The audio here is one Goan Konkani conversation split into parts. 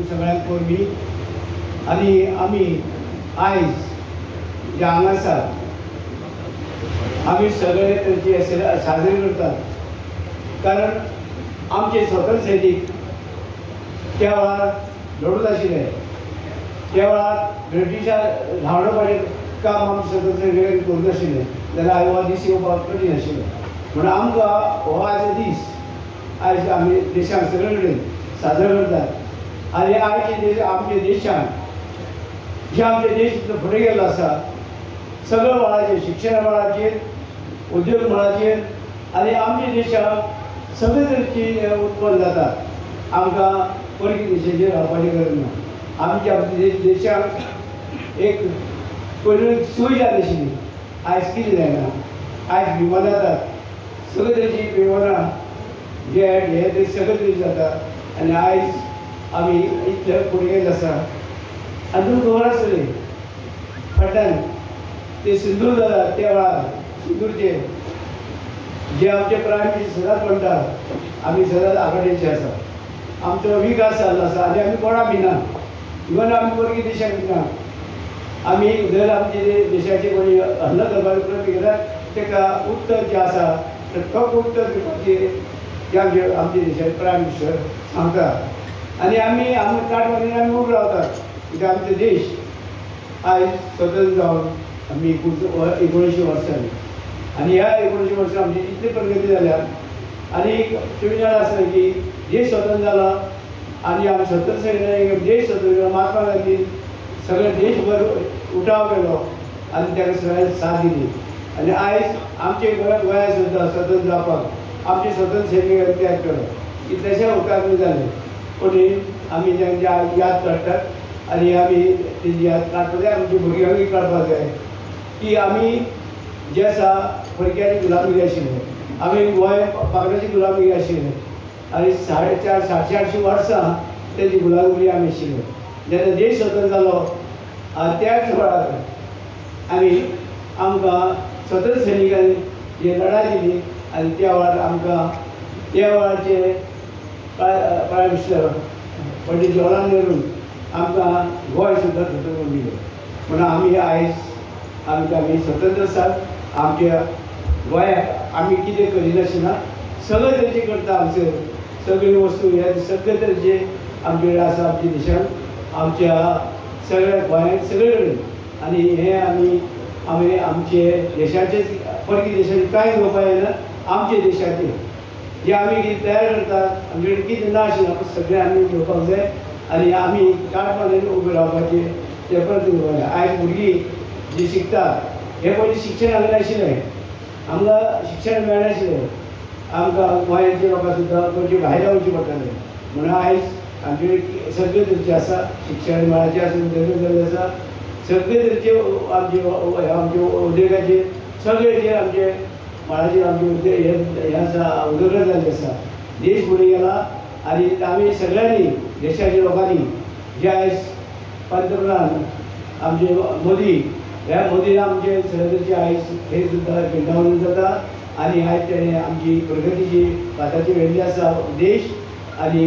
सगळ्यांक परबीं. आनी आमी आयज जे हांगा आसात आमी सगळे तरेचे साजरे करतात, कारण आमचे स्वतंत्र सैनीक त्या वेळार लढत आशिल्ले. त्या वेळार ब्रिटिशां धांवडपाचें काम आमचे स्वतंत्र सैनिकांनी करूंक नाशिल्लें जाल्यार आयज हो दीस येवपाक कठीण आशिल्लो. म्हणून आमकां हो आयचो दीस आयज आमी देशांत सगळे कडेन साजरो करतात. आनी आयचे देश आमच्या देशांत जे आमचे देश फुडें गेल्लो आसा सगळ्या मळाचेर, शिक्षण मळाचेर, उद्योग मळाचेर, आनी आमच्या देशांत सगळे तरेची उत्पन्न जाता. आमकां परकी देशाचेर रावपाची गरज ना. आमच्या देशांत एक पयलीं सोय जाय आशिल्ली, आयज कितें जायना. आयज विमानां जातात, सगळे तरेची विमानां जेट हे ते सगळे तरेचे जाता. आनी आयज आमी इतले फुडें गेल्ले आसा. आनी तुमकां खबर आसतली फाटल्यान ते सिंदूर जाला त्या वेळार सिंदूरचे जे आमचे प्रायम मिनिस्टर सदांच म्हणटात आमी सदांच आघाडीचे आसा, आमचो विकास जाल्लो आसा. आनी आमी कोणाक भिना, इवन आमी परकी देशाक भिना. आमी जर आमचे देशाचे कोणी हल्लो करपाचो प्रयत्न केल्यार ताका उत्तर जें आसा तें ठोक उत्तर दिवपाचें जे आमचे देशाचे प्रायम मिनिस्टर सांगता. आनी आमी आमी ताटवानी आमी उबे रावतात कित्याक आमचो देश आयज स्वतंत्र जावन आमी 19 वर्सां जालीं. आनी ह्या 19 वर्सां आमची इतली प्रगती जाल्या. आनी तुमी जाणा आसतलें की देश स्वतंत्र जाला आनी आमी स्वतंत्र सैनिकांनी देश स्वतंत्र केलो. महात्मा गांधी सगळे देशभर उठाव केलो आनी ताका सगळ्यांनी साथ दिली. आनी आयज आमचे गोंयांत सुद्दां स्वतंत्र जावपाक आमचे स्वतंत्र सैनिकांनी त्याग केलो. कितलेशे हुतात्मे जाले पूण आमी तांची याद काडटात आनी आमी तेजी याद काडपाक जाय, आमच्या भुरग्यांकूय काडपाक जाय की आमी जे आसा परक्याची गुलामगिरी आशिल्ले, आमी गोंय पाकड्याची गुलामगिरी आशिल्ले आनी 450 700 वर्सां तेजी गुलामगिरी आमी आशिल्ले. जेन्ना देश स्वतंत्र जालो त्याच वेळार आमी आमकां स्वतंत्र सैनिकांनी जे लढाई दिली आनी त्या वेळार आमकां त्या वेळाचे प्रायम मिनिस्टर पंडित जवाहरलाल नेहरू आमकां गोंय सुद्दां स्वतंत्र करून दिलें. म्हणून आमी आयज आमचे आमी स्वतंत्र आसात. आमच्या गोंयाक आमी कितें करिनासतना सगळे तरेचे करता. आमचे सगळी वस्तू हे सगळे तरेचे आमचे कडेन आसा आमच्या देशांत, आमच्या सगळ्या गोंयांत सगळे कडेन. आनी हे आमी आमी आमचे देशाचेच परकी देशाचे कांय घेवपाक जायना, आमचे देशाचे जे आमी कितें तयार करता आमचे कडेन कितें ना आशिल्लें पूण सगळें आमी घेवपाक जाय. आनी आमी काटमानेन उबे रावपाचें तें परत करपाक जाय. आयज भुरगीं जी शिकता हे पयलीं शिक्षण हांगा नाशिल्लें, आमकां शिक्षण मेळनाशिल्लें, आमकां गोंयांचे लोकां सुद्दां गोंयचे भायर वचचें पडटालें. म्हणून आयज आमचे कडेन सगळे तरेचें आसा, शिक्षण मळाचें आसा, उदरगत जाल्ली आसा, सगळे तरेचे आमचे आमचे उद्देगाचे सगळे जे आमचे मळाचेर आमचे उद्देग हे आसा, उदरगत जाल्ली आसा. देश फुडें गेला आनी आमी सगळ्यांनी देशाच्या लोकांनी जे आयज पंतप्रधान आमचे मोदी, ह्या मोदीन आमचे सगळे तरेचे आयज हे सुद्दां भिंडावून जाता. आनी आयज तेणें आमची प्रगतीची वाताची व्हेल्ली आसा देश. आनी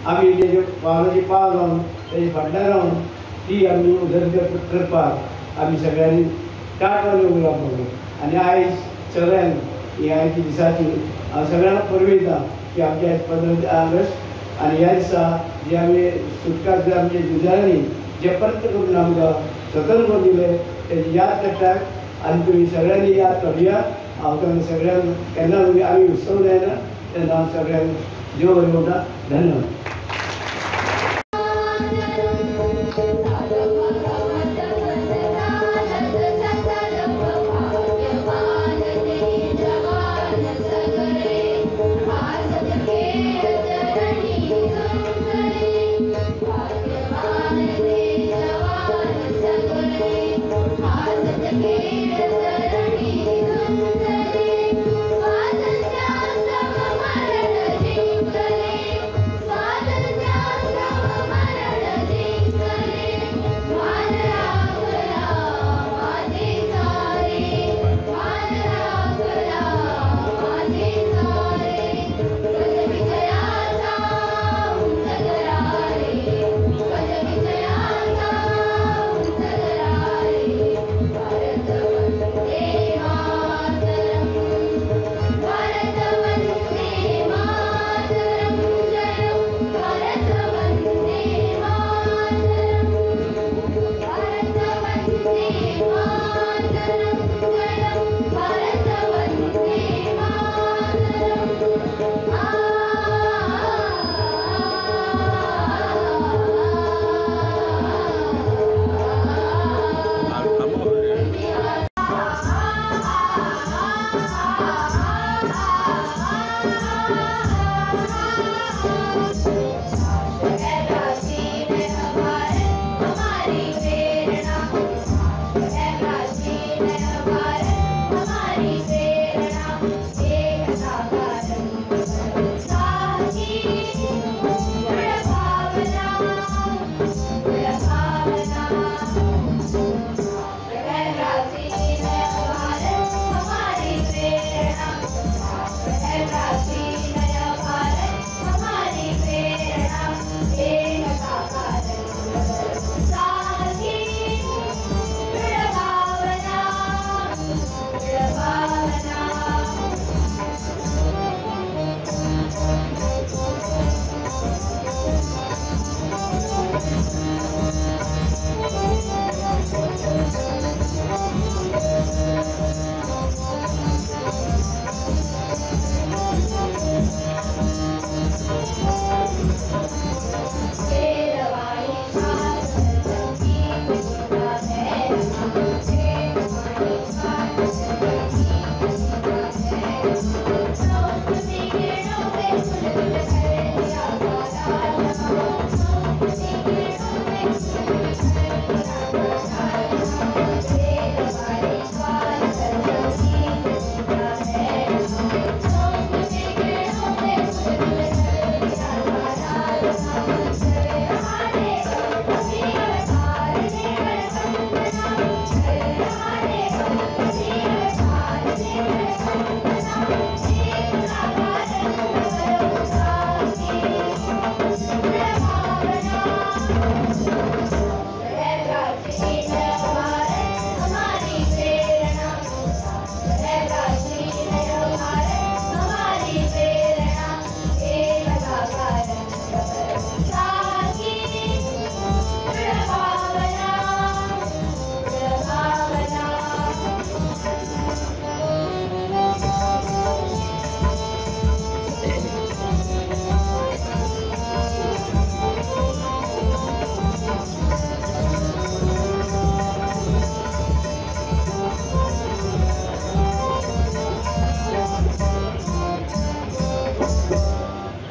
आमी तेजे पावलाचे पावल लावन तेजे फाटल्यान रावन ती आमी उदरगत करपाक आमी सगळ्यांनी ताटवानी उबे रावपाक जाय. आनी आयज सगळ्यांक ही आयच्या दिसाची हांव सगळ्यांक परबीं दिता की आमचे आयज 15 ऑगस्ट आनी ह्या दिसा जे आमी सुटका जे आमचे झुजाऱ्यांनी जे परत करून आमकां स्वतंत्र करून दिले तेजी याद काडटात. आनी तुमी सगळ्यांनी याद काडुया. हांव तांकां सगळ्यांक केन्ना आमी विसरूंक जायना तेन्ना हांव सगळ्यांक देव बरें म्हणटा. धन्यवाद.